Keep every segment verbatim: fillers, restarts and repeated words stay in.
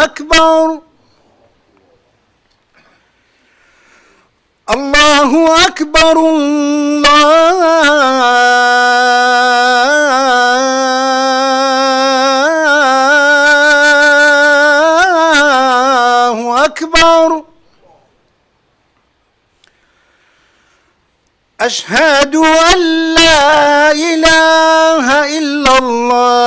أكبر. الله أكبر، الله أكبر. أشهد أن لا إله إلا الله.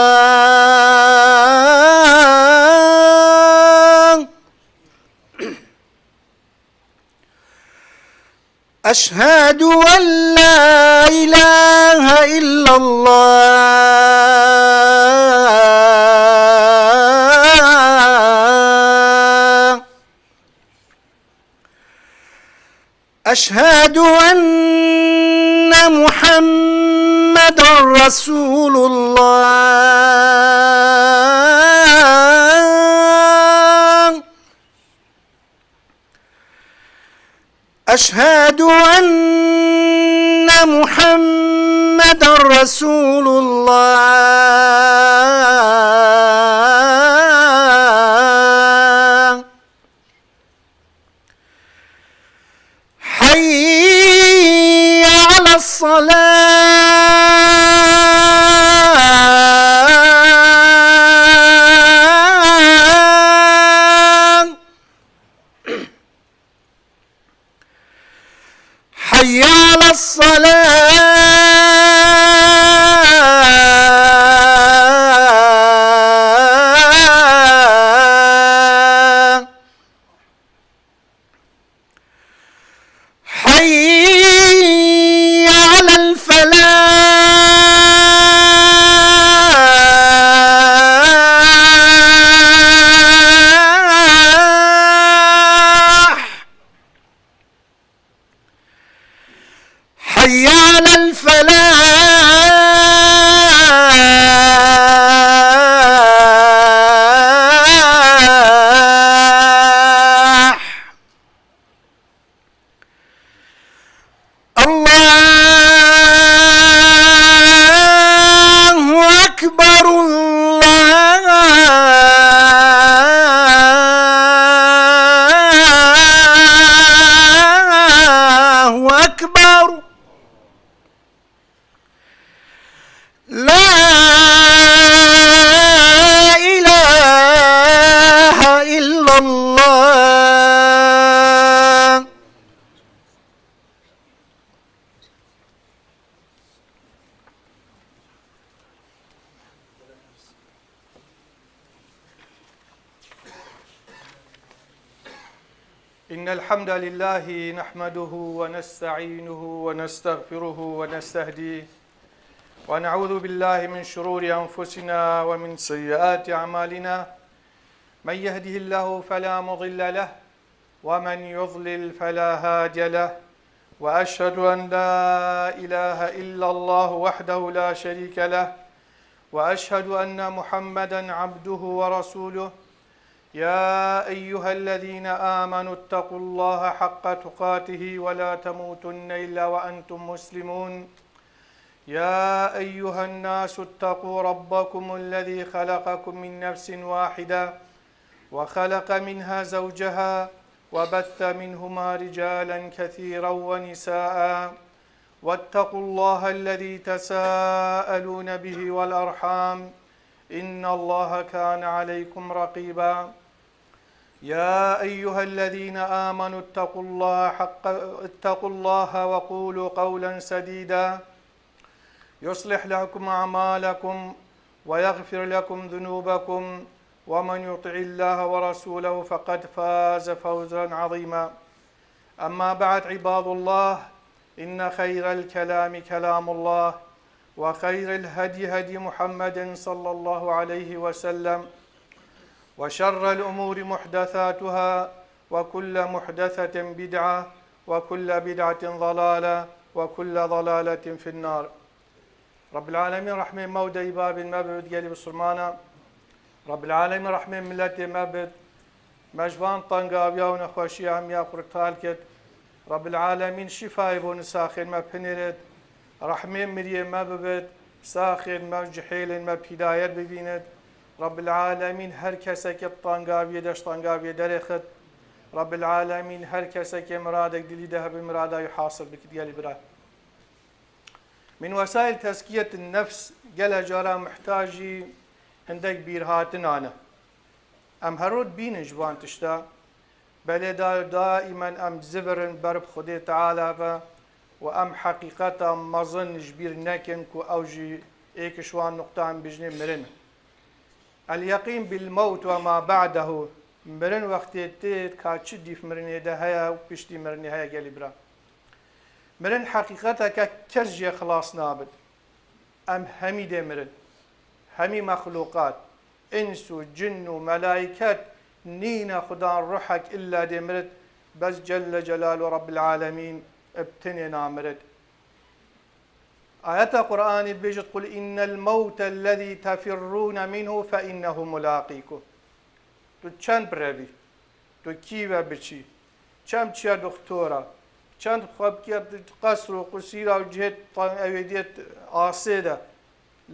أشهد أن لا إله إلا الله. أشهد أن محمدا رسول الله. أشهد أن محمدا رسول الله. حي على الصلاة. حي على الصلاة. حي على الفلاح. حي على الفلاح. الله أكبر، الله أكبر. لا إله إلا الله. إن الحمد لله نحمده ونستعينه ونستغفره ونستهديه، ونعوذ بالله من شرور أنفسنا ومن سيئات أعمالنا. من يهده الله فلا مضل له، ومن يضلل فلا هادي له، وأشهد أن لا إله إلا الله وحده لا شريك له، وأشهد أن محمدا عبده ورسوله. يا أيها الذين آمنوا اتقوا الله حق تقاته ولا تموتن إلا وأنتم مسلمون. يا أيها الناس اتقوا ربكم الذي خلقكم من نفس واحدة وخلق منها زوجها وبث منهما رجالا كثيرا ونساء واتقوا الله الذي تساءلون به والأرحام إن الله كان عليكم رقيبا. يا أيها الذين آمنوا اتقوا الله حق، اتقوا الله وقولوا قولا سديدا يصلح لكم أعمالكم ويغفر لكم ذنوبكم ومن يطع الله ورسوله فقد فاز فوزا عظيما. أما بعد، عباد الله، إن خير الكلام كلام الله، وخير الهدي هدي محمد صلى الله عليه وسلم، وشر الأمور محدثاتها، وكل محدثة بدعة، وكل بدعة ضلالة، وكل ضلالة في النار. Rabbil Alemîn rehmê me û deyî babên me bibit gelî bisilmana. Rabbil Alemîn rehmê miletê me bit. Me ji van tengaviya û nexweşiya hemiya xurtal kit. Rabbil Alemîn şîfayê bo nisaxên me pinêrit. Rehmê miriyê me bibit. Saxên me û cihêlên me pîdayet bibînit. Rabbil Alemîn her kesekê tangaviyê de ji tangaviyê derêxit. Rabbil Alemîn her kesekê miradek dilî de hebî mirada wî hasil bikit gelî bira. Min wesail tezkiyetin nefs gele cara muhtacî hindek bîrhatinan e. Em her roj bînin ji van tişta. Belê da daimen em zivirin ber bi Xwedê Teala ve û em heqîqeta mezin ji bîr nekin ku ew jî êk ji wan nuqtan bijnê mirin. El-yeqîn bil-mewt ve ma ba'dehu. Mirin wextê tê ka çi dîf mirinê de heye û piştî mirinê heye gelî bira. Mirin heqîqeteke kes jê xilas nabit. Em hemî dê mirin. Hemî mexlûqat, îns û cin û melayîket nîne xudan ruhek illa dê mirit, bes Celle Celalu Rabbil Alemîn bi tinê namirit. Ayeta Qur'anî dibêjit, "Qul innel mewte lezî tefirrûne minhu fe innehu mulaqîkum." Tu çend birevî, tu kî ve biçî, çend çiya doxtora, çend xwe bikiya qesr û qusîra û cihê tan-, ewêdiyê asê de,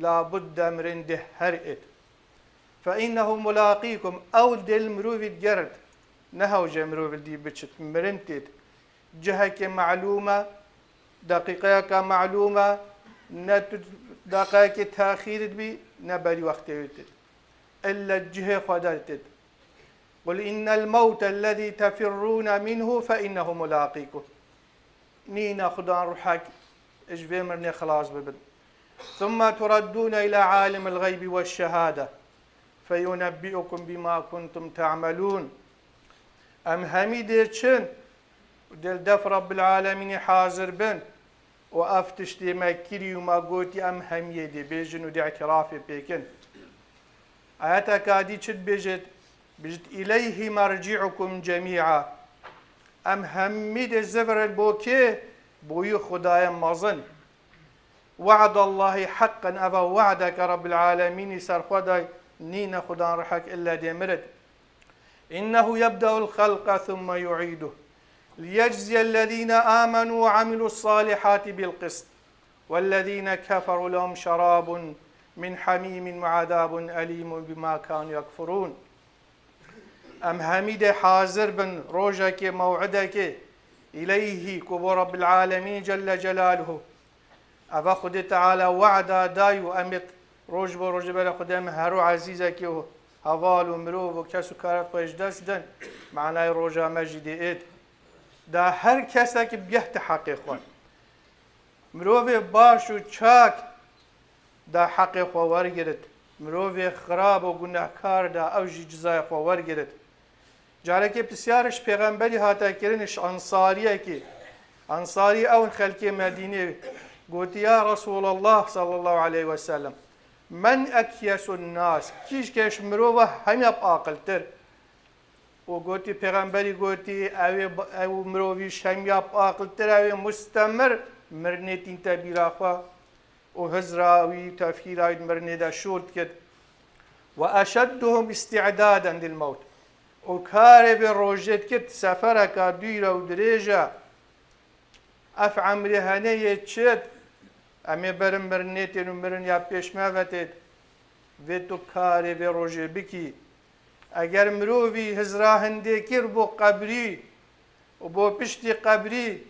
labudde mirin dê her êt. Fe innehu mulaqîkum, ew dê li mirovî digerit, ne hewce mirovî dî biçit, mirin têt. Cihekê melûm e, deqîqeyeke melûm e, ne tu deqeyekê texîr dibî, ne berî wextê wê têt. Ille cihê xwe de têt. Qul innel mewte lezî tefirrûne minhu fe innehu mulaqîkum. Nîne xudan ruhek ji vê mirinê xilas bibin. Thumme tureddûne ila alimil xeybî weşşehade feyunebbiukum bima kuntum te'melûn. Em hemî dê çin û dê li def Rabbil Alemînê hazir bin û ev tiştê me kirî û me gotî em hemiyê dê bêjin û dê îtirafê pêkin. Ayeteka dî çi dibêjit? Bijit, "Îleyhî merci'ukum cemî'a." Em hemî dê zivirin bo kê? Bo yî Xwedayê mezin. "We'dallahî heqqen", eva we'deke Rabbil Alemînî ser xwe day, nîne xudan rihek ille dê mirit. "Innehu yebde'ul xelqe thumme yu'iduh. Liyecziyellezîne amenu ve amilus salihati bil qist. Wellezîne keferu lehum şerabun min hamimin ve azabun elimun bima kanu yekfurun." Em hemî dê hazir bin rojekê, mew'idekê, îleyhî, ku bo Rabbil Alemîn Celle Celaluhu. Eva Xwedê Teala we'da day û em ê roj bo rojê bere Xwedê em her û ezîzekê û heval û mirov û kes û karet xwe ji dest din, manayê roja me jî dê êt. Da her kesek bigehti heqê xwe. Mirovê baş û çak da heqê xwe wergirit. Mirovê xirab û gunehkar da ew jî cizayê xwe wergirit. Carekê pisyar ji pêxemberî hate kirin, ji ensariyekî. Ensarî ew in xelkê Medînê. Gotî, "Ya Resûlallah sallallahu aleyhi ve sellem, men ekyesun nas, kî ji keş mirova hemiya bi aqiltir?" Û gotî, pêxemberî gotî, "Ew ê, ew mirovî ji hemiya bi aqiltir, ew ê mustemir mirinê tînte bîra xwe." Û hizra wî, tefkîra wî di mirinê de şûr dikit. "Ve eşedduhum îstî'daden lil mewt." Û karê vê rojê dikit, sefereka dûr e û dirêj e. Ev emrê henê yê çi? Em ê berin mirinê tên û mirin ya pêş me ve têt. Vê tu karê vê rojê bikî. Eger mirovî hizra hindê kir bo qebrî û bo piştî qebrî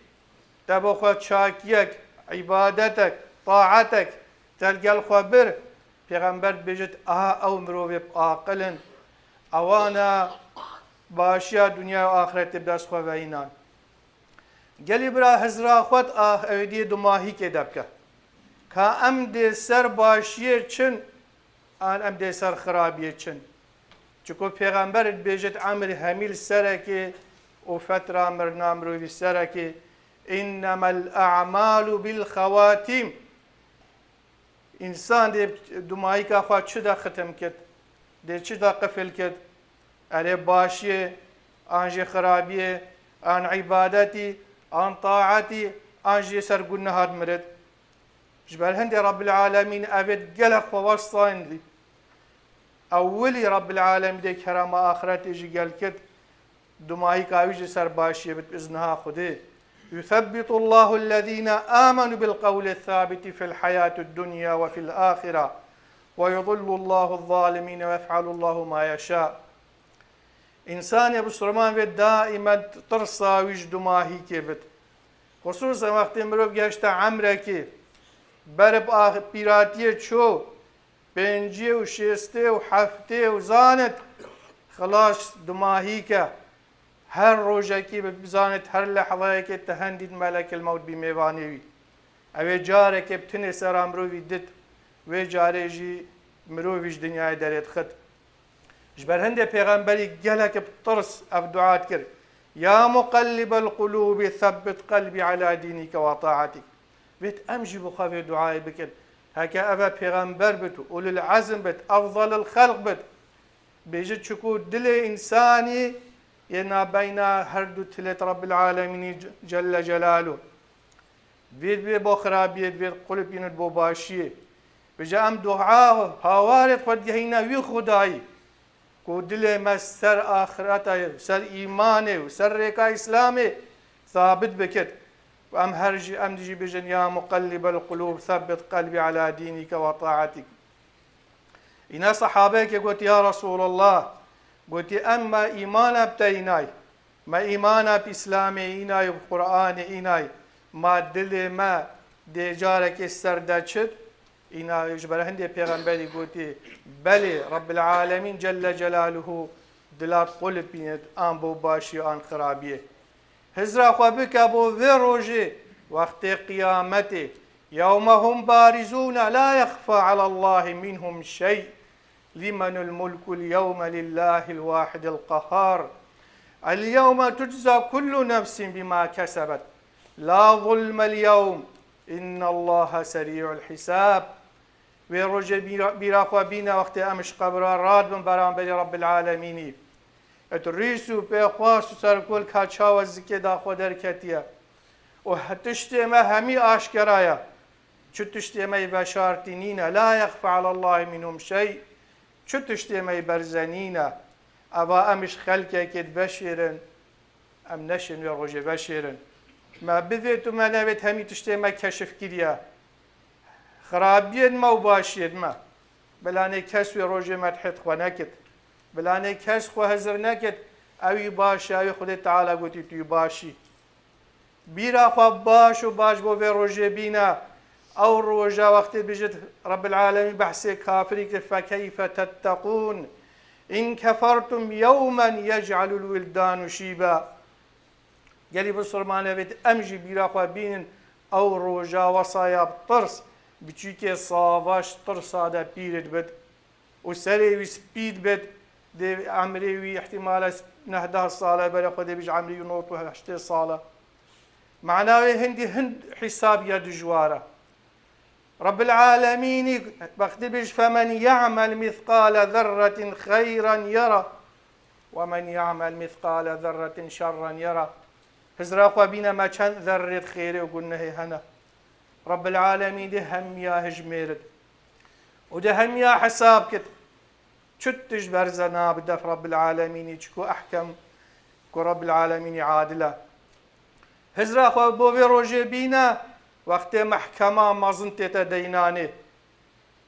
te bo xwe çakiyek, îbadetek, taatek te li gel xwe bir, Pêxember dibêjit, aha ew mirovê bi aqil in, ewana başiya dinya û axretê bi dest xwe ve înan. Gelî bira hizra xwe di ah-, ewêdiyê dumahîkê de bike. Ka em dê ser başiyê çin, an em dê ser xirabiyê çin. Çiku Pêxember dibêjit, emir hemî li serekê û fetra mirina mirovî serekê. "Innemel a'malu bil xewatim." Însan dê dumahîka xwe çi de xitim kit, dê çi de qifil kit? Erê başiyê, an jî xirabiyê, an îbadetî, an taetî, an jî ser gunehat mirit. Ji ber hindê Rabbil Alemîn evêt gelek xwe westayîn dî. Ewilî Rabbil Alemîn dê kerema axretê jî gel kit. Dumahîka wî jî ser başiyê bit bi izniha Xwedê. "Yusebbitullahu ellezîne amenu bil qewli sabiti fil hayati dunya ve fil axira. وَيُضِلُّ اللّٰهُ الظَّالِمِينَ وَيَفْعَلُ اللّٰهُ مَا يَشَاءُ. Însanê bisilman vê daîmen tirsa wî ji dumahîkê bit. Xisûsen wextê mirov geşte emrekê, berib ax-, pîratiyê çû, pênciyê û şêstê û heftê û zanit, xilas dumahîk e. Her rojekî bi-, bizanit, her lehzeyekê ti hin dît melekil mewt bî mêvanê wî. Ew ê carekê bi tinê sera mirovî dit, wê carê jî mirovî ji dinyayê derê dixit. Ji ber hindê pêxemberî gelek bi tirs ev dua dikir, "Ya muqellibel qulûbî, sebbit qelbî ala dînîke ve taetîk." Vêt em jî bi xwe vê duayê bikin. Heke ev e pêxember bit, ulul ezm bit, efzalil xelq bit. Bêjit çiku dilê însanî yê nabeyna her du tilêt Rebbil Alemînî Ce-, Celle Celaluhu. Vê divê bo xirabiyê, divê qulipînit bo başiyê. Bêje em dua hawarê xwe digehîne wî Xwedayî, ku dilê me ser axireta ye, ser îmanê û ser rêka Îslamê sabit bikit. Û em her jî, em dijî bêjin, "Ya muqellibel qulûb, sebbit qelbî ala dînîke ve taetîk." Îna sehabeyekê got, "Ya Resûlallah," gotî, "em me îmana bi te înay, me îmana bi Îslamê înay û bi Qur'anê înay, ma dilê me dê carekê ser de çit?" Îna ji ber hindê pêxemberî gotî, "Belê, Rebbil Alemîn Celle Celaluhu dila qulipînit an bo başî an xirabiyê." Hizra xwe bike bo vê rojê, wextê qiyametê. "Yewme hum barizûne la yexfa alallahi minhum şey. Limenul mulkul yewme lillahil wahidil qehhar. El yewme tucza kullu nefsin bima kesebet. La zulmel yewm. İnnallaha seri'ul hisab." Wê rojê bîra, bîra xwe bîne wextê em ji qebra radibin beramberî Rebbil Alemînî. Et rîs û pêxwas û serkol ka çawa zikê da xwe derketiye. Û he tiştê me hemî aşkera ye. Çi tiştê me yî veşartî nîne. La yexfa alallahi minhum şey. Çi tiştê me yî berze nîne. Eva em ji xelkekê diveşêrin. Em neşên wê rojê veşêrin. Me bivêt û me nevêt hemî tiştê me keşif kiriye. Xirabiyên me û başiyên me. Bila nê kes wê rojê me dihêt xwe nekit. Bila nê kes xwe hizir nekit. Ew yî baş e, ew yî Xwedê Teala gotî tu yî baş î. Bîra xwe baş û baş bo vê rojê bîne. Ew roja wextê bijit Rebbil Alemîn behsê kafirî kir, "Fekeyfe tetteqûn in kefertum yewmen yec'alul wildanu şîba." Gelî bisilmane vêt em jî bîra xwe bînin, ew roja wesaya bi tirs, biçûkê savaş tirsa de pîr dibit û serê wî spî dibit, dê emrê wî ihtimale nehdeh sale, berê xwe dê bî ji emrê wî not û heştê sale. Mana wê hindî hind hîsab ya dijwar e. Rebbil Alemînî wextî bêj, "Femen ya'mel mîthqale zerretin xeyran yera, we men ya'mel mîthqale zerretin şerran yera." Hizra xwe bîne me çend zerrêt xêrê û gunehê hene. Rebbil Alemîn dê hemiya hijmêrit. Û dê hemiya hesab kit. Çi tişt berze nabe def Rebbil Alemînî, çiku ehkem ku Rebbil Alemînî adil e. Hizra xwe bo vê rojê bîne, wextê mehkema mezin tête deynanê.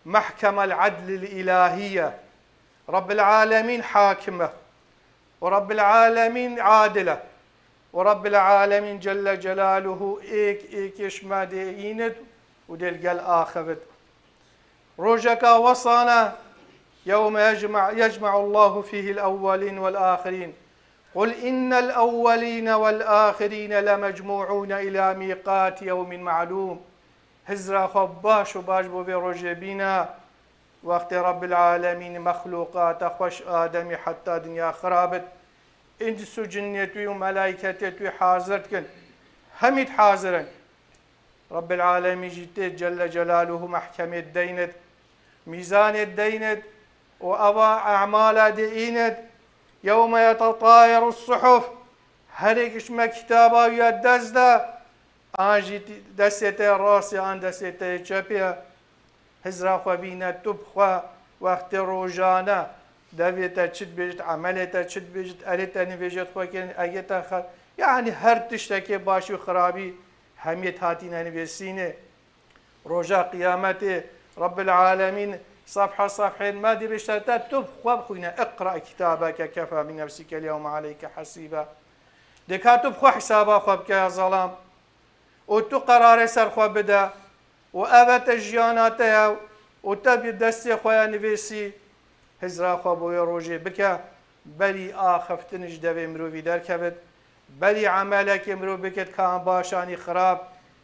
Mehkemel edlil îlahî ye. Rebbil Alemîn hakim e. Û Rebbil Alemîn adil e. Û Rebbil Alemîn Celle Celaluhu êk êkê ji me dê înit û dê li gel axivit. Rojeka wesane, yewme yecme-, yecme'ullahu fihil ewwelîn vel axirîn. Qul innel ewwelîne vel axirîne lemecmu'ûne ila mîqatî yewmin me'lûm. Hizra xwe baş û baş bo vê rojê bîne, wextê Rebbil Alemîn mexlûqata xweş Ademî heta dinya xirabit, îns û cinnêt wî û melaîketêt wî hazir dikin. Hemî hazir in. Rebbil Alemîn jî tê Celle Celaluhu mehkemê deynit, mîzanê deynit û eva emala dê înit. Yewme yetetayerus suhuf. Herêk ji me kitaba wî ya dest de, an jî destê te rastê, an destê te çepê. Hizra xwe bîne tu bi xwe wextê rojane devê te çi dibêjit, emelê te çi dibêjit, erê te nivêjêt xwe kirin, egê te xe-, yanî her tiştekê başî û xirabî hemiyê hatîne nivêsînê. Roja qiyametê Rebbil Alemîn Safha safhên me dê bêşte te tu bi xwe bixwîne. Iqra kitabeke kefa bi nefsike lewme aleyke hesîbe. Dê ka tu bi xwe hesaba xwe bike ya zelam. Û tu qerarê ser xwe bide. Û ev e te jiyana te ye. Û te bi destê xwe ya nivêsî. Hizra xwe bo wê rojê bike. Berî axiftin ji devê mirovî derkevit. Berî emelekê mirov bikit ka em baş anî xirab.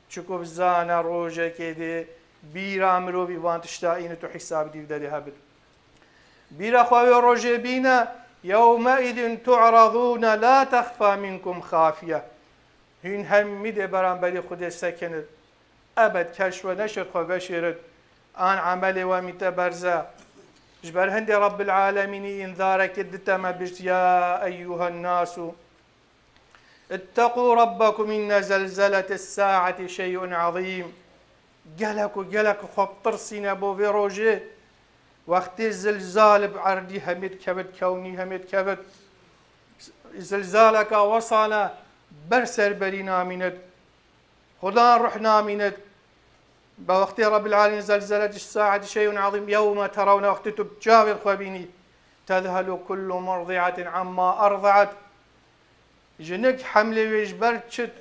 Çiku bizane rojekê dê bîra mirovî van tişta înit û hîsab dîv derê hebit. Bîra xwe wê rojê bîne, yewmeîzin tu'radûne la texfa minkum xafiye. Hûn hemî dê beramberî Xwedê sekinit. Ebed keş we neşêt xwe veşêrit. An emelê we mîte berze. Ji ber hindê Rabbil Alemînî înzarekê dite me bişt, ya eyyuhen nasu. Ittaqû rabbakum inne zelzeletis saati şey'un azîm. Gelek û gelek xwe bitirsîne bo vê rojê. Wextê zilzal bi erdî hemê dikevit, kewnî hemê dikevit. Zilzaleka wesane ber serberî namînit. Xudan ruh namînit. Bi wextê Rabbil Alemîn zelzelet saati şey'un azîm yewme terawne wextê tu bi çavê xwe bînî. Tezhelu kullu murdi'atin amma erdaat. Jinik hemlê wê ji ber çit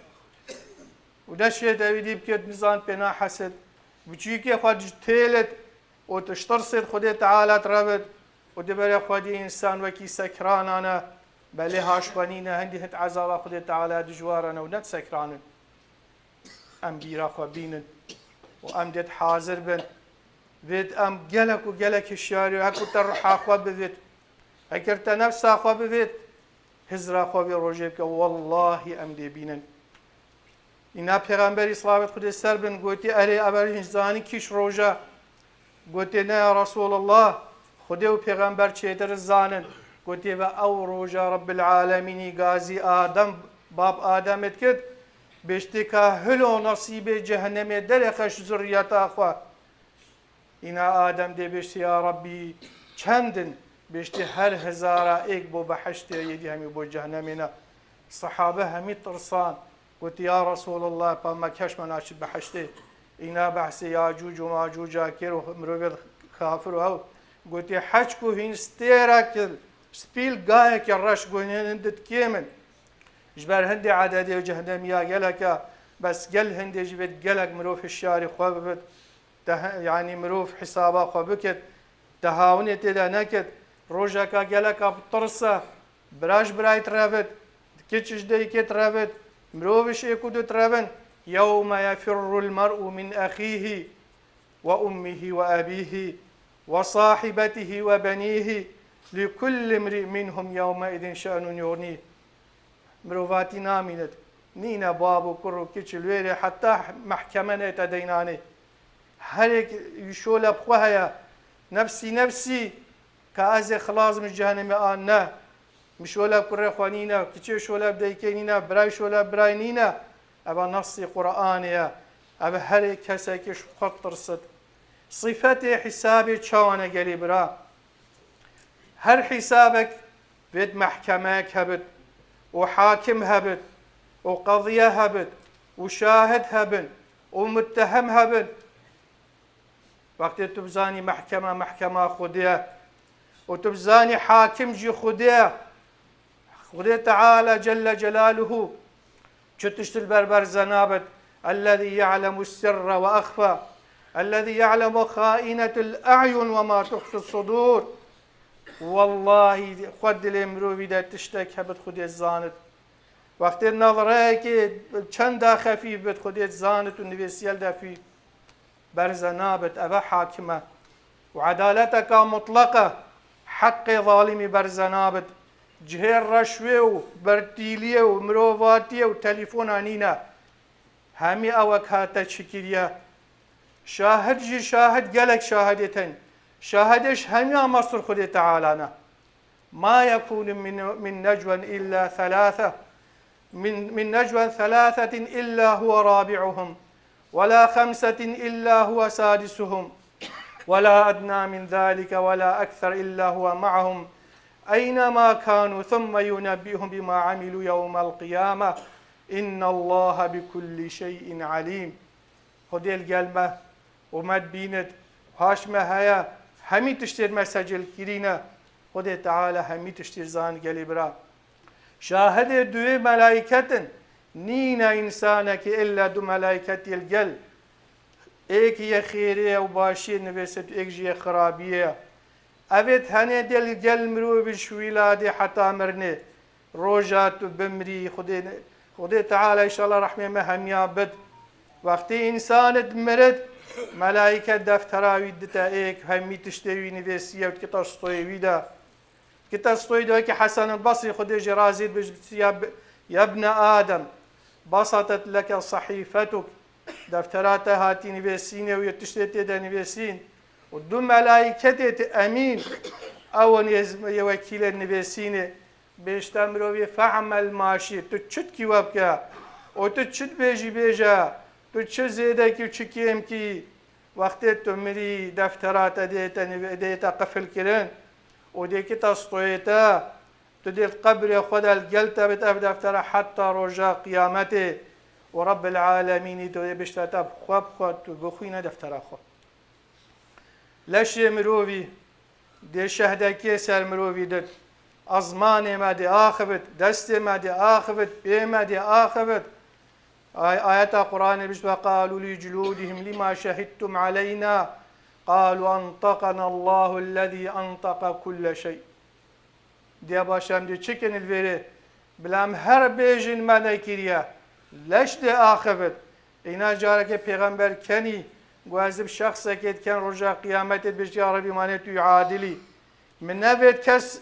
û neşêt ewî dî bikêt nizan pê nahesit. Biçûkê xwe têlit û tiştirsêt Xwedê Teala direvit û di berê xwedî însan wekî sekranan e. Belê haşwenîne hindî hit ezaba Xwedê Teala dijwaran e û ne disekranin. Em bîra xwe bînin û em dê hazir bin. Vêt em gelek û gelek hişyarî, heku te ruha xwe bivêt, heker te nefsa xwe bivêt, hizra xwe vê rojê bike, wellahî em dê bînin. Îna Pêxemberî, silavet Xwedê ser bin, gotî, erê, ev e, hîn zanî kîş roja? Gotê, ne ya Resulallah, Xwedê û Pêxember çêtir zanin. Gotê, ve ew roja Rabbil Alemînî gazî Adem, bab Ademê dikit, bêştê ka hilo nesîbê cehennemê derêxe ji zurriyeta xwe. Îna Adem dê bêştê, ya Rabbî, çend in? Bêştê, her hezara êk bo behiştê, yê dî hemî bo cehennemê ne. Sehabe hemî tirsan. Gotî, ya Resulallah, pa me keş me naçî behiştê. Îna behsê Yacûc û Macûca kir û mirovê kafir û ew. Gotî, heçku hîn stêrek, spîl gayeke reş guhên hindit kêm in. Ji ber hindê ededê û cehnemiya gelek e, bes gel hindê ji vê gelek mirov hişyarî xwe bibit. Te he-, yanî mirov hesaba xwe bikit, te hawinê tê de nekit. Rojeka geleka bi tirs e, bira ji birayê direvit, kiç ji dayikê direvit, mirov ji êk û du direvin. Yewme yefirrul mer'u min exîhî ve ummihî ve ebîhî ve sahibetihî ve benîhî. Li kulli mri'in minhum yewmeîzin şe'nun yugnîh. Mirovatî namînit. Nîne bab û kur û kiç li wêrê heta mehkeme neyte deynanê. Herêk şole bi xwe heye. Nefsî nefsî, ka ez ê xilas bim ji cehennemê an ne. Min şole bi kurê xwe nîne, kiçê şole bi dayikê nîne, birayê şole bi birayê nîne. Eva nasî Qur'anê ye. Ev herê kesekî ji xwe tirsit. Sifetê hesabê çawa ne gelî bira? Her hesabek vêt mehkemeyek hebit û hakim hebit û qeziye hebit û şahid hebin û muttehem hebin. Wextê tu bizanî mehkeme, mehkema Xwedê ye û tu bizanî hakim jî Xwedê ye. Xwedê Teala Celle Celaluhu çi tişt li ber berze nabit. Ellezî ya'lemu sirre ve exfa. Ellezî ya'lemu xainetul a'yun ve ma tuhfis sudur. Wellahî xwe dilê mirovî de tiştek hebit Xwedê zanit. Wextê nazireyekê çenda xefîf bit Xwedê zanit û nivêsiyel defî. Berze nabit, ev e hakim e. Û edaleteka mutlaq e, heqê zalimî berze nabit. Cihê reşwê û bertîliyê û mirovatiyê û telefona nîne. Hemî ewek hate çi kiriye. Şahid jî şahid gelek şahidê tên. Şahidê ji hemî a mestir Xwedê Teala ne. Ma yekûnu min, min necwen illa thelâthe, min, min necwen thelâthetin illa huwe râbi'uhum, ve la xemsetin illa huwe sâdisuhum, ve la ednâ min zâlike ve la ekser illa huwe ma'ahum, eynemâ kânû, thumme yunebbi'uhum bimâ amilû yewmel qiyâme, innallâhe bi kullî şey'in alîm. Xwedê li gel me û me dibînit, paş me heye, Hemî tiştê me secil kirîne. Xwedê Teala hemî tiştê zan gelî bira. Şahidê duyê melaîket in. Nîne însanekî illa du melaîket yê li gel. Êk yê xêrê ye û başiyê nivêsit û êk jî yê xirabiyê ye. Evêt henê dê li gel mirovî ji wîladê heta mirnê. Roja tu bimrî, Xwedê, Xwedê Teala înşallah rehmê me hemiya bid. Wextê însanit mirit, melaîke deftera wî dite êk, hemî tiştê wî nivêsiye û dikite stoyê wî de. Dikite stoyê de wekî Hesen el Basrî, Xwedê jê razî bê, ji ya b-, ya bne Adem, basatet leke sahîfetuk, deftera te hatî nivêsîne û yê tiştê tê de nivêsîn. Û du melaîketê ti emîn, ew in yê z-, yê wekîlê nivêsînê. Bêjte mirovî fe'mel ma şît, tu çi dikî we bike. Û tu çi dibêjî bêje, tu çi zêde kî û çi kêm kî. Wextê tu mirî, deftera te dê te nive-, dê te qifil kirin. Û dê kite stoyê te. Tu dê li qebrê xwe de li gel te bit ev deftere heta roja qiyametê. Û Rebbil Alemînî tu dê bişte te bi xwe bi xwe tu bixwîne deftera xwe. Leşê mirovî dê şehdekê ser mirovî dit. Ezmanê me dê axivit, destê me dê axivit, pê me dê axivit. Ay-, ayeta Qur'anê bişt: "Ve qalu li culudihim lima şehidtum aleyna? Qalu antaqana Allahu ellezî antaqa kulle şey." Diya baş em dê çi kin li vêrê? Bila em her bêjin me nekiriye. Leş dê axivit. Îna carekê pêxember kenî, got ez bi şexsekê diken roja qiyametê dibêjî, ya Rebî, manê tu yî adilî. Min nevêt kes,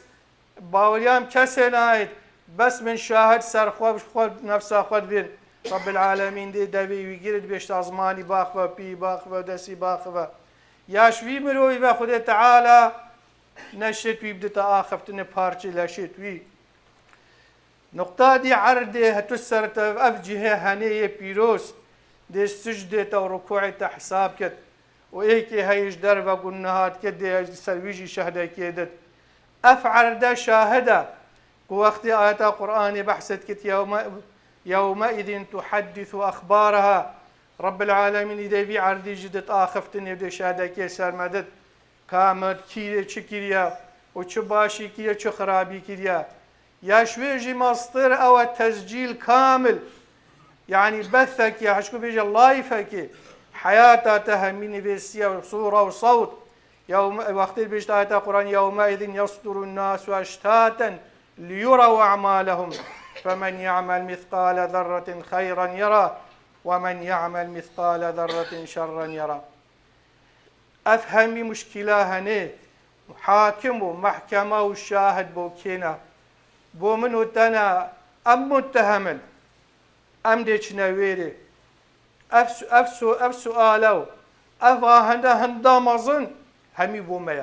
baweriya min kesê nayêt. Bes min şahid ser xwe, xwe nefsa xwe divên. Rebbil Alemîn dê devê wî girê dibêjte ezmanî baxive, pî baxive, destî baxive. Ya ji vî mirovî ve Xwedê Teala neşê tu wî bidite axiftinê parçê leşê tu wî. Nuqta dî erdê hetu ser te ev cihê henê yê pîroz dê sicdê te û rukûê te hesab ket. Û êkê heyî ji derve guneha dike dê ser wî jî şehdekê dit. Ev erde şahid e ku wextê ayeta Qur'anê behset kit yewme, yewmeîzin tuheddisu exbaraha. Rebbil Alemîn îdê vî erdî jî dit axiftinê dê şehdekê ser me dit. Ka me kîrê çi kiriye û çi başî kiriye, çi xirabî kiriye. Ya ji wê jî mestir ew e tescîl kamil. Yanî bethekê, hişku bêje layfekê. Heyata te hemî nivêsiye, sûra û sewt. Yewme, wextê bêjt ayeta Qur'an, "Yewmeîzin yesdurun nasu eştaten liyurew a'malehum. Femen ya'mel mithqale zerretin xeyren yera, ve men ya'mel mithqale zerretin şerren yera." Ev hemî muşkîla henê, hakim û mehkema û şahid bo kê ne? Bo min û te ne, em muttehem in. Em dê çine wêrê. Ev su-, ev su-, ev suale û ev ahende hinda mezin hemî bo me ye.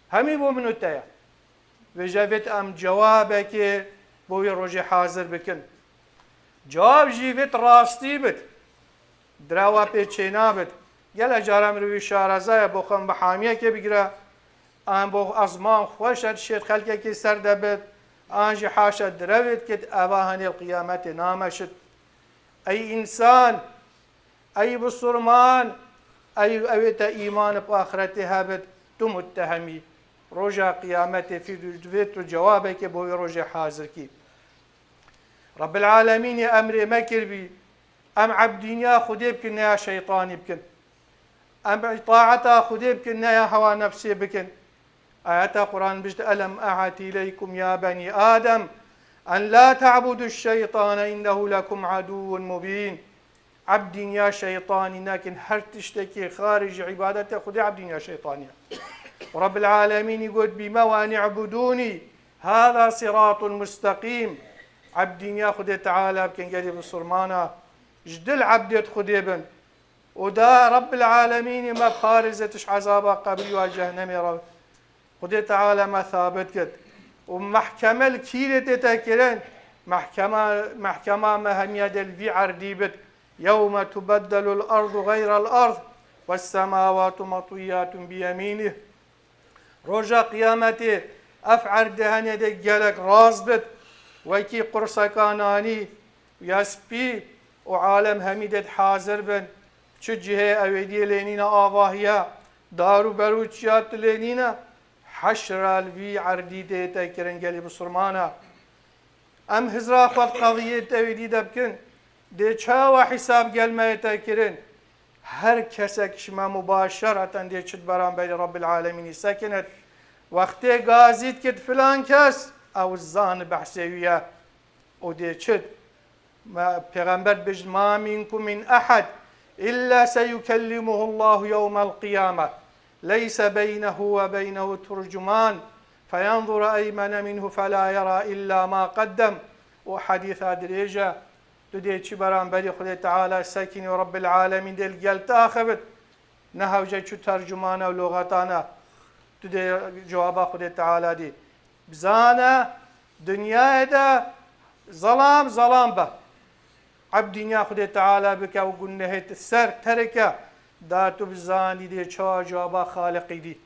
Hemî bo min û te ye. Vêje vêt em cewabekê bo wê rojê hazir bikin. Cewab jî vêt rastî bit. Dirawa pê çênabit. Gelek cara mirovî şareza ye bo xwe bi hamiyekê bigire. An bo ezman xweş e dişêt xelkekê ser de bit. An jî haşa direvêt kit eva henê li qiyametê nameşit. Ey însan, ey bisurman, ey ewê te îman bi axretê hebit, tu muttehemî. Roja qiyametê fî vê tu cewabekê bo wê rojê hazir kî. Rebbil Alemînê emrê me kirbî, em ebdîniya Xwedê bikin, ne ya şeytanî bikin. Em îtaeta Xwedê bikin, ne ya hewa nefsê bikin. Ayeta Quran bişt, "Elem e'et ileykum ya benî Adem, en la te'buduş şeytane innehu lekum aduwwun mubîn." Ebdîniya şeytanî nekin, her tiştekî xaricî îbadetê Xwedê ebdîniya şeytanî ye. Û Rebbil Alemînî got, "Bî me ve ni'budûnî, hâzâ sirâtun musteqîm." Ebdîniya Xwedê Teala bikin, gelî bisurmana, ji dil ebdêt Xwedê bin. Û da Rebbil Alemînî me parêze tu ji ezaba qebrî û a cehennemê re. Xwedê Teala me sabit kit. Û mehkeme li kîrê tête kirin? Mehkema, mehkema me hemiya dê li vî erdî bit. Yewme tubeddelul ardu xeyrel ard, wes semawatu metwiyyatun biyemînih. Roja qiyametê ev erdê henê dê gelek rast bit, wekî qurseka nanî ya spî û alem hemî dê hazir bin. Çi cihê ewêdiyê lê nîne avahiya, Dar û berûçiya tu lê nîne, heşra li vî erdî dê te kirin gelî bisurmana. Em hizra xwe di qediyê tevîdî de bikin, dê çawa hîsab gel me yê te kirin? Her kesek ji me mubaşereten dê çi di beramberî Rebbil Alemînî sekinit. Wextê gazî dikit filan kes, ew zan behsê wî ye. Û dê çi? Me, Pêxember dibêjin, "Ma minkum min ehad illa seyukellimuhu Allahu yewmel qiyame. Leyse beynehu ve beynehu turcuman. Feyanzura eymene minhu fela yera illa ma qaddem." O hadîsa dirêj e. Tu dê çi beramberî Xwedê Teala sekinî û Rebbil Alemîn dê li gel te axivit. Ne hewce çû tercumana û loxatana. Tu dê cewaba Xwedê Teala dî. Bizane, dinyayê de zelam zelam be. Eb dinya Xwedê Teala bike û gunehê te ser terike. Da tu bizanî dê çawa cewaba Xaliqî dî.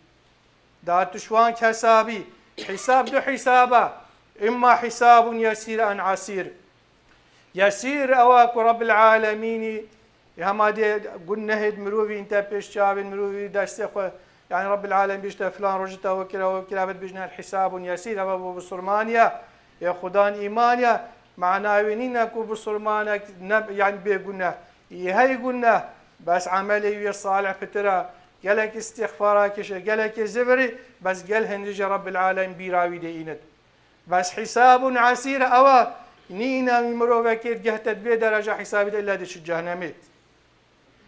Da tu şwan kesabî. Hîsab du hîsaba. Imma hîsabun yesîr en asîr. Yesîr ew e ku Rebbil Alemînî, e, hema dê gunehê di mirovî te pêş çavên mirovî destê xwe, yani Rebbil Alem bîşte filan rojî te we kira, we kira, ve dibêjin el hisabun yesîr, ev e bo bisurmaniya, ya Xudan îmaniya, mana wê nîne ku bisurmanek ne, yani bê guneh. Yê hey guneh, bes emelê wî salih pitir e, gelek îstixfara kişe, gelekê zivirî, bes gel hindî ji Rebbil Alem bîra wî dê înit. Bes hîsabun esîr ew e, nîne wî mirovekê digehte di vê dereca hîsabî de illa dê çû cehennemê.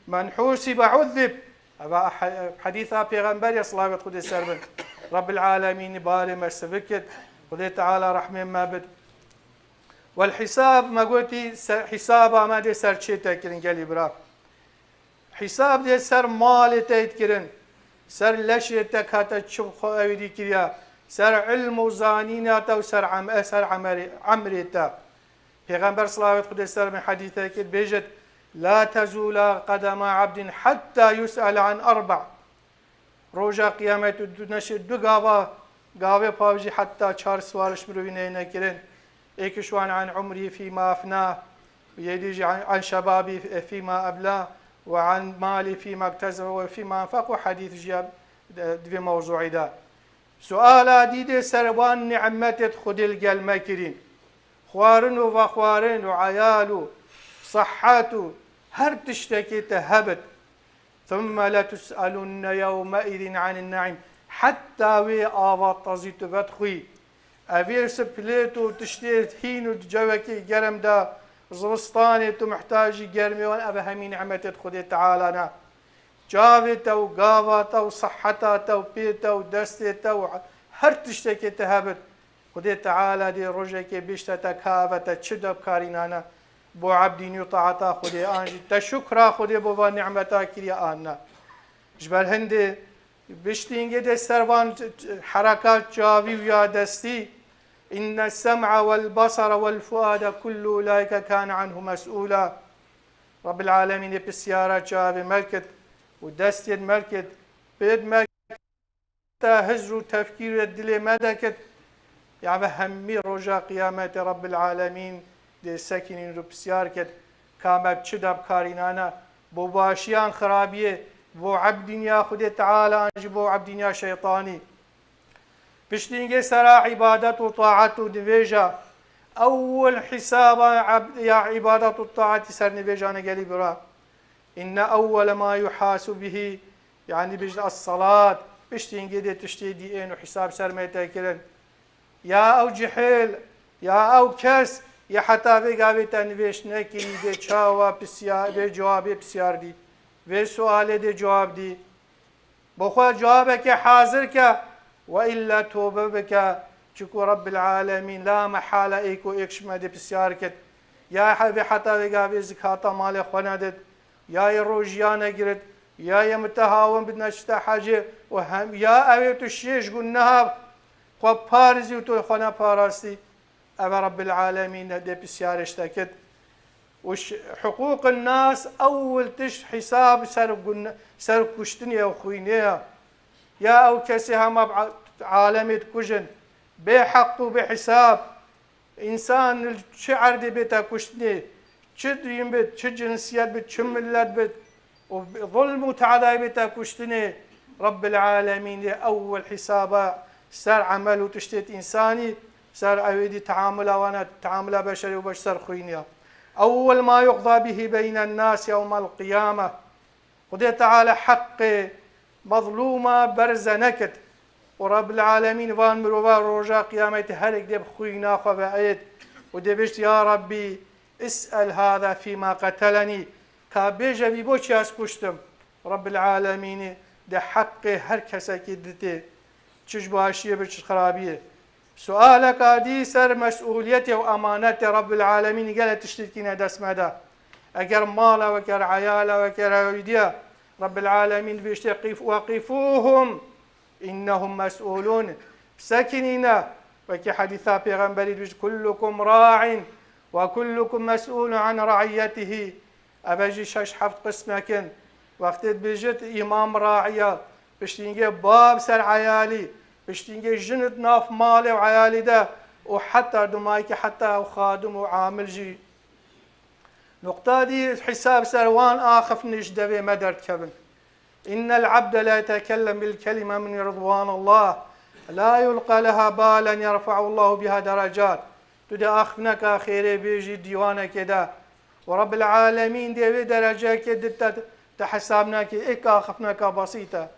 Men hûsibe uzzib. Eva he-, hedîsa Pêxember ya, silavet Xwedê ser bin. Rebbil Alemînî barê me sivik kit. Xwedê Teala rehmê me bid. Wel hîsab me gotî, ser, hîsaba me dê ser çê te kirin gelî bira. Hîsab dê ser malê te yê kirin, ser leşê te ka te çi bi xwe ewîdî kiriya, ser ilm û zanîna te û ser em-, ser emerê-, emrê te. Pêxember silavet Xwedê ser me hedîsekê dibêjit, "La tezûla qedema abdin hetta yus'el an erba." Roja Qiyametê du neşê du gava, gavê pavijî heta çar siwariş mirovî neyne kirin. Êkiş wan an umrî fîma efna, yê dî jî an, an şebabî fîma ebla, ve an malî fîma iktesebe ve fîma enfeq û hedîs jî ya, e, di vê mewzûî de. Suala dî dê ser wan nimetêt Xwedê li gel me kirîn. Xwarin û vexwarin û eyal û sehet û her tiştekê te hebit. ثم لتسألن يومئذ عن النعيم. Heta wê ava tazî tu vedixwî. Evê si pilêt û tiştê hîn û di cewekê germ de zivistanê tu muhtacî germê wan, ev hemî nimetêt Xwedê Teala ne. Çavê te û gava te û seheta te û pê te û destê te û her tiştekê te hebit. Xwedê Teala dê rojekê bêjte te ka eve te çi de bikarînane bo ebdînî û taeta Xwedê, an jî te şukra Xwedê bo van nimeta kiriye an ne. Ji ber hindê biştîngê dê ser van herekat çavî û ya destî, "Inne sem'a wel basara wel fuade kullu ulaike kane anhu mes'ula." Rabbil Alemînê pisyara çavê me kit û destên me kit, pêd me te hizr û tefkîrê dilê me dekit. Ya ve hemî roja Qiyametê Rabbil Alemîn dê sekinîn û pisyar kit, ka me bi çi de bikarînane, bo başiyan xirabiyê, bo ebdîniya Xwedê Teala an jî bo ebdîniya şeytanî. Piştîngê sera îbadet û taet û nivêja, ewil hîsaba eb-, ya îbadet û taetî ser nivêjane gelî bira. Inne ewwele ma yuhasu bihi, yanî bijde es-salat, piştî hingê dê tiştê dî ên û hîsab ser me tê kirin. Ya ew cihêl, ya ew kes, ya heta vê gavê te nivêj nekirî, dê çawa pisya-, vê cewabê pisyar dî, vê sualê dê cewab dî. Bo xwe cewabekê hazir ke, we îlla tobe bike, çiku Rabbil Alemîn la mehale ê ku êk ji me dê pisyar kit. Ya he-, vê heta vê gavê zikata malê xwe nedit, ya yê rojiya negirit, ya yê mitehawin bit neçite hecê û hem ya ew ê tu şêş guneha xwe parizî û tu xwe neparastî. Ev e Rabbil Alemîn dê pisyarê ji te kit. Û ş-, hiqûqin nas ewil tişt hîsab ser gun-, ser kuştinê û xwînê ye. Ya ew kesê hema bi a-, alemê dikujin, bê heq û bê hîsab. Însan li çi erdê bête kuştinê, çi din bit, çi cinsiyet bit, çi millet bit, û zulm û teadayê bête kuştinê, Rabbil Alemîn dê ewil hîsaba ser emel û tiştêt însanî, ser ewêdî teamula wana, teamula beşerî û beş ser xwîniya. Ewil ma yuqda bihi beynen nas yewmel qiyame. Xwedê Teala heqê mezlûma berze nekit. Û Rabbil Alemîn van mirova roja qiyametê herek dê bi xwîna xwe ve êt û dê bêjt, ya Rabbî, is'el hâzâ fîmâ qetelenî. Ka bêje vî bo çi ez kuştim. Rabbil Alemînî dê heqê her kesekî ditê. Çi ji başiyê bi çi xirabiyê. Sualeka dî ser mesûliyetê û emanetê Rabbil Alemînî gele tiştî dikîne dest me de. Eger mala weke, eyala weke, ewîdiya Rabbil Alemîn bêjtê qîf-, weqîfûhum. Innehum mes'ûlûn. Bisekinîne. Wekî hedîsa Pêxemberî dibêjit, kullukum ra'in ve kullukum mes'ûlun an ra'iyyetihî. Eve jî şeş heft qismek in. Wextê dibêjit îmam ra'iya, piştîngê bab ser eyalî, piştîngê jin di nav malê û eyalî de û heta dumayî ki heta ew xadim û amil jî. Nuqta dî hîsab ser wan axiftinê ji devê me derdikevin. Innel abde la yetekellem bil kelime min ridwanillah, la yulqa leha balen yerfa'ullahu biha derecat. Tu dê axifneka xêrê bêjî dîwanekê de û Rabbil Alemîn dê wê dereceyekê di te, te hesab neke, êk axifneka besît e.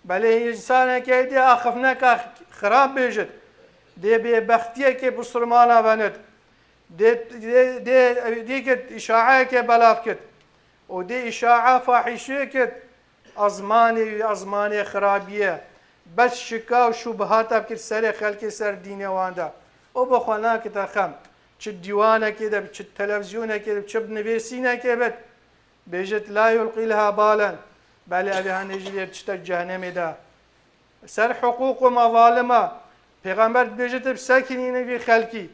Belê însanekê dê axifneka xirab bêjit, dê bêbextiyekê bisilmana venit, dê, dê, dê, dê kit îşaeyekê belav kit û dê îşae fahîşê kit, ezmanê wî ezmanê xirabî ye. Bes şika û şubhata bikir serê xelkê ser dînê wan de. Û bi xwe nakite xem. Çi dîwanekê de bit, çi televîzyonekê de bit, çi bi nivêsînekê bit. Bêjit, la yulqî leha balen. Belê, ev ê hanê jî lê çite cehennemê de. Ser hiqûq û mezalima Pêxember dibêjit, bisekinîne vî xelkî.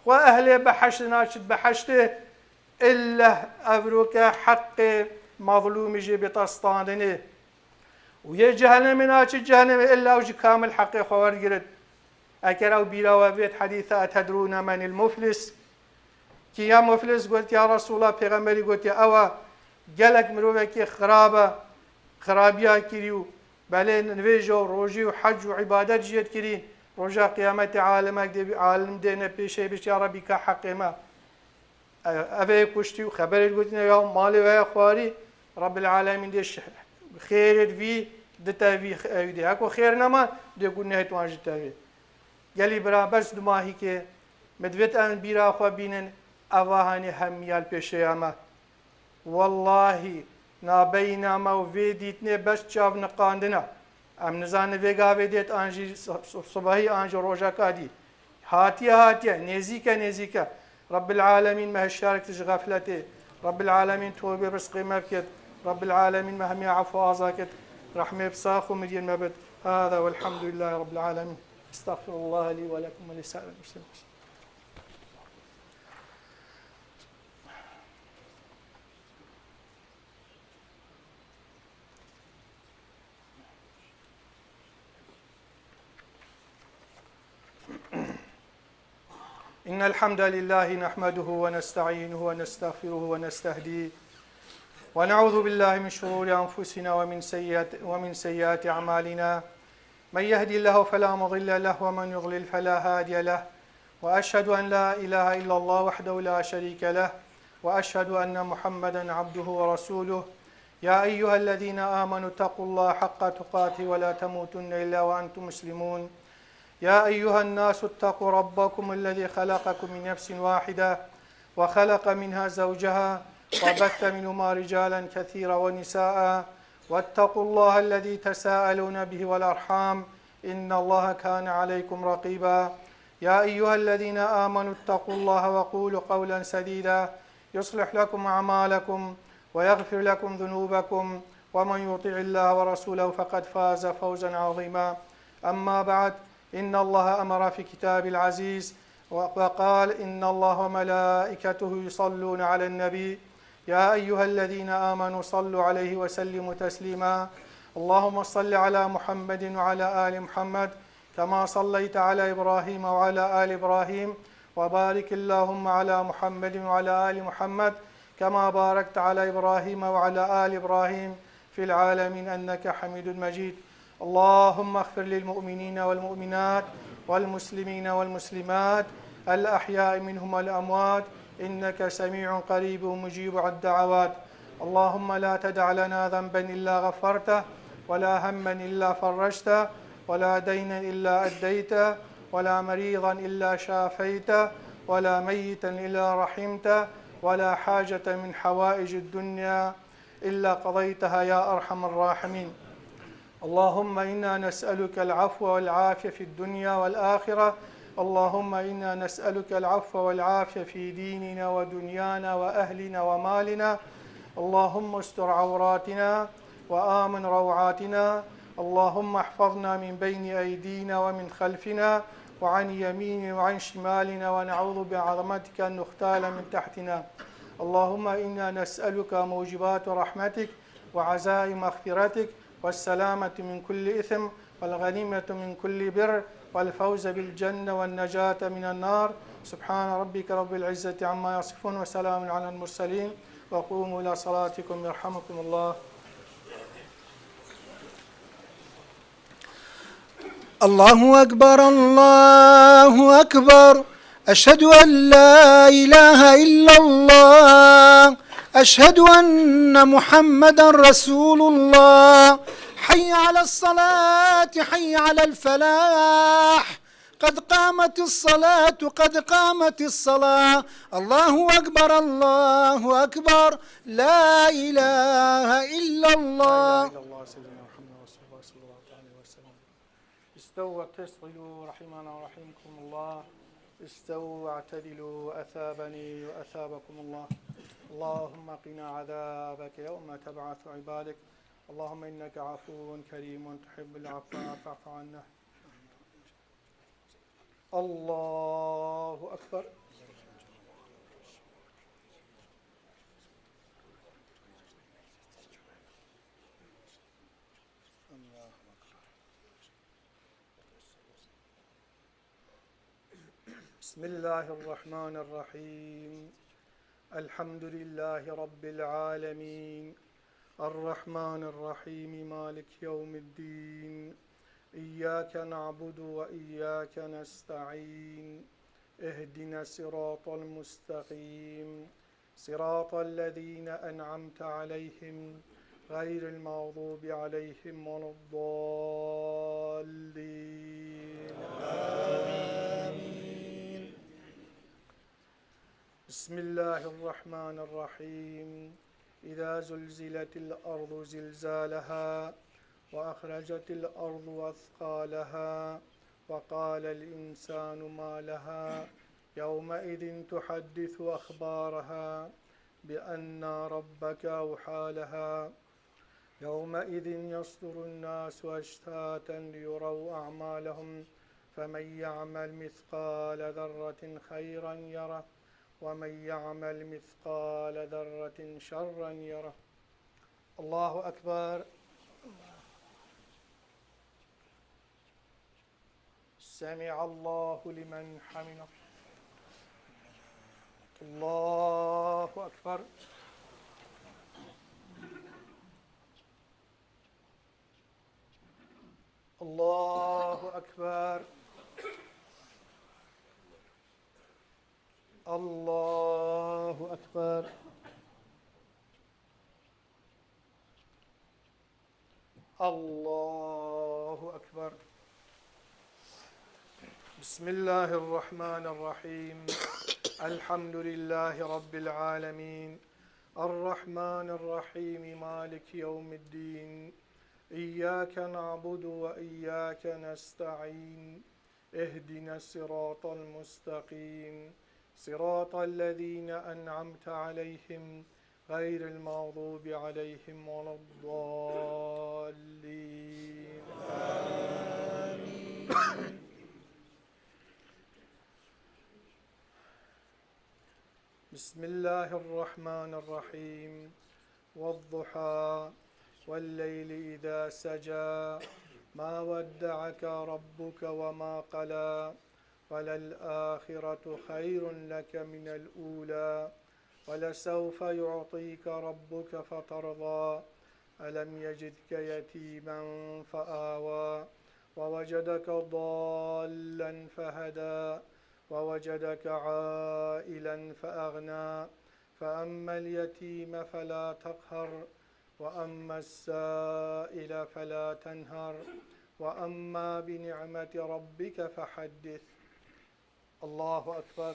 Xwe ehlê behişt naçit behiştê, illeh evroke heqê mezlûmî jê bête standinê. Û yê cehennemê naçit cehennemê, illa ew jî kamil heqê xwe wergirit. Eger ew bîra we vêt hedîsa, etedrûne menil muflis? Kî ya muflis? Got, ya Resûlullah, Pêxemberî gotiye, ew e gelek mirovekî xirab e, xirabiya kirî û belê nivêj û rojî û hec û îbadet jê dikirîn. Roja qiyametê alimek dê, alim dêne pêşê bêjt, ya Rebî, ka heqê me. Ev ê kuştî û xeberê gotine ya malê we ya xwarî, Rabbil Alemîn dê şi-, xêrê vî dite vî ew dê. Heko xêr nema, dê gunehê wan ji te vê. Gelî bira, bes dumahîkê, me divêt em bîra xwe bînin, eva hanê hemiya li pêşeya me. Wellahî, nabeyna me û vê dîtinê bes çav niqandina. Em nizanin vê gavê dêt an jî si-, si-, sibehî an jî rojeka dî. Hatiye, hatiye, nêzîk e, nêzîk e. Rabbil Alemîn me hişyar kit ji xefletê. Rabbil Alemîn tobê rizqê me bikit. Rabbil Alemîn me hemiya efû aza kit. Rehmê bi sax û miriyên me bit. Hada welhamdulillahî Rabbil Alemîn. Estağfirullah li ve lekum ve li sairil muslimin. إن الحمد لله نحمده ونستعينه ونستغفره ونستهديه، ونعوذ بالله من شرور أنفسنا ومن سيئات، ومن سيئات أعمالنا. من يهد الله فلا مضل له، ومن يضلل فلا هادي له. وأشهد أن لا إله إلا الله وحده لا شريك له، وأشهد أن محمدا عبده ورسوله. يا أيها الذين آمنوا اتقوا الله حق تقاته ولا تموتن إلا وأنتم مسلمون. يا أيها الناس اتقوا ربكم الذي خلقكم من نفس واحدة وخلق منها زوجها وبث منهما رجالا كثيرا ونساء واتقوا الله الذي تساءلون به والأرحام إن الله كان عليكم رقيبا. يا أيها الذين آمنوا اتقوا الله وقولوا قولا سديدا يصلح لكم أعمالكم ويغفر لكم ذنوبكم ومن يطع الله ورسوله فقد فاز فوزا عظيما. أما بعد، إن الله أمر في كتاب العزيز وقال: إن الله وملائكته يصلون على النبي، يا أيها الذين آمنوا صلوا عليه وسلموا تسليما. اللهم صل على محمد وعلى آل محمد كما صليت على إبراهيم وعلى آل إبراهيم، وبارك اللهم على محمد وعلى آل محمد كما باركت على إبراهيم وعلى آل إبراهيم في العالمين إنك حميد مجيد. اللهم اغفر للمؤمنين والمؤمنات والمسلمين والمسلمات الأحياء منهم والأموات إنك سميع قريب مجيب الدعوات. اللهم لا تدع لنا ذنبا إلا غفرته ولا هما إلا فرجته ولا دينا إلا أديته ولا مريضا إلا شافيته ولا ميتا إلا رحمته ولا حاجة من حوائج الدنيا إلا قضيتها يا أرحم الراحمين. اللهم إنا نسألك العفو والعافية في الدنيا والآخرة. اللهم إنا نسألك العفو والعافية في ديننا ودنيانا وأهلنا ومالنا. اللهم استر عوراتنا وآمن روعاتنا. اللهم احفظنا من بين أيدينا ومن خلفنا وعن يميننا وعن شمالنا، ونعوذ بعظمتك أن نغتال من تحتنا. اللهم إنا نسألك موجبات رحمتك وعزائم مغفرتك والسلامة من كل إثم والغنيمة من كل بر والفوز بالجنة والنجاة من النار. سبحان ربك رب العزة عما يصفون وسلام على المرسلين وقوموا إلى صلاتكم يرحمكم الله. الله أكبر، الله أكبر. أشهد أن لا إله إلا الله. أشهد أن محمدا رسول الله. حي على الصلاة، حي على الفلاح. قد قامت الصلاة، قد قامت الصلاة. الله أكبر، الله أكبر. لا إله إلا الله. لا إله إلا الله سيدنا محمد رسول الله صلى الله عليه وسلم. استووا واعتدلوا رحمنا ورحمكم الله. استووا واعتدلوا أثابني وأثابكم الله. اللهم قنا عذابك يوم تبعث عبادك. اللهم إنك عفو كريم تحب العفو فاعف عنا. الله أكبر. الله أكبر. بسم الله الرحمن الرحيم. الحمد لله رب العالمين. الرحمن الرحيم. مالك يوم الدين. إياك نعبد وإياك نستعين. اهدنا الصراط المستقيم. صراط الذين أنعمت عليهم غير المغضوب عليهم ولا الضالين. آمين. بسم الله الرحمن الرحيم. إذا زلزلت الأرض زلزالها وأخرجت الأرض أثقالها وقال الإنسان ما لها يومئذ تحدث أخبارها بأن ربك أوحى لها. يومئذ يصدر الناس أشتاتا ليروا أعمالهم فمن يعمل مثقال ذرة خيرا يره ومن يعمل مثقال ذرة شرا يره. الله أكبر. سمع الله لمن حمده. الله أكبر. الله أكبر. الله أكبر. الله أكبر. بسم الله الرحمن الرحيم. الحمد لله رب العالمين. الرحمن الرحيم. مالك يوم الدين. إياك نعبد وإياك نستعين. اهدنا الصراط المستقيم. صراط الذين أنعمت عليهم غير المغضوب عليهم ولا الضالين. آمين. بسم الله الرحمن الرحيم. والضحى. والليل إذا سجى. ما ودعك ربك وما قلى. وللآخرة خير لك من الأولى. ولسوف يعطيك ربك فترضى. ألم يجدك يتيما فآوى ووجدك ضالا فهدى ووجدك عائلا فأغنى فأما اليتيم فلا تقهر وأما السائل فلا تنهر وأما بنعمة ربك فحدث. الله أكبر.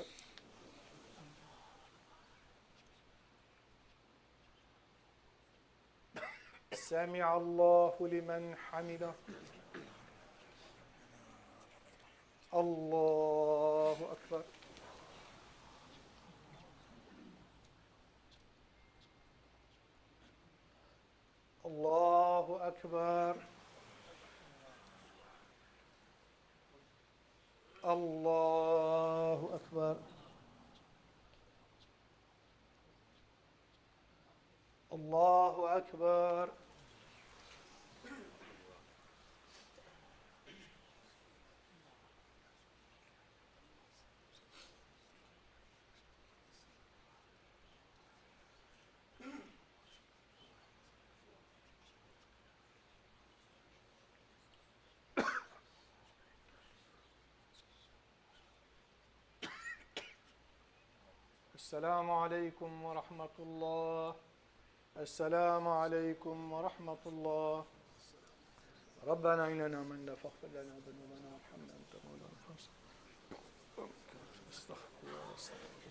سمع الله لمن حمده. الله أكبر. الله أكبر. الله أكبر. الله أكبر. السلام عليكم ورحمة الله. السلام عليكم ورحمة الله. ربنا إننا آمنا فاغفر لنا ذنوبنا وارحمنا أنت مولانا فانصرنا. استغفر الله، استغفر الله.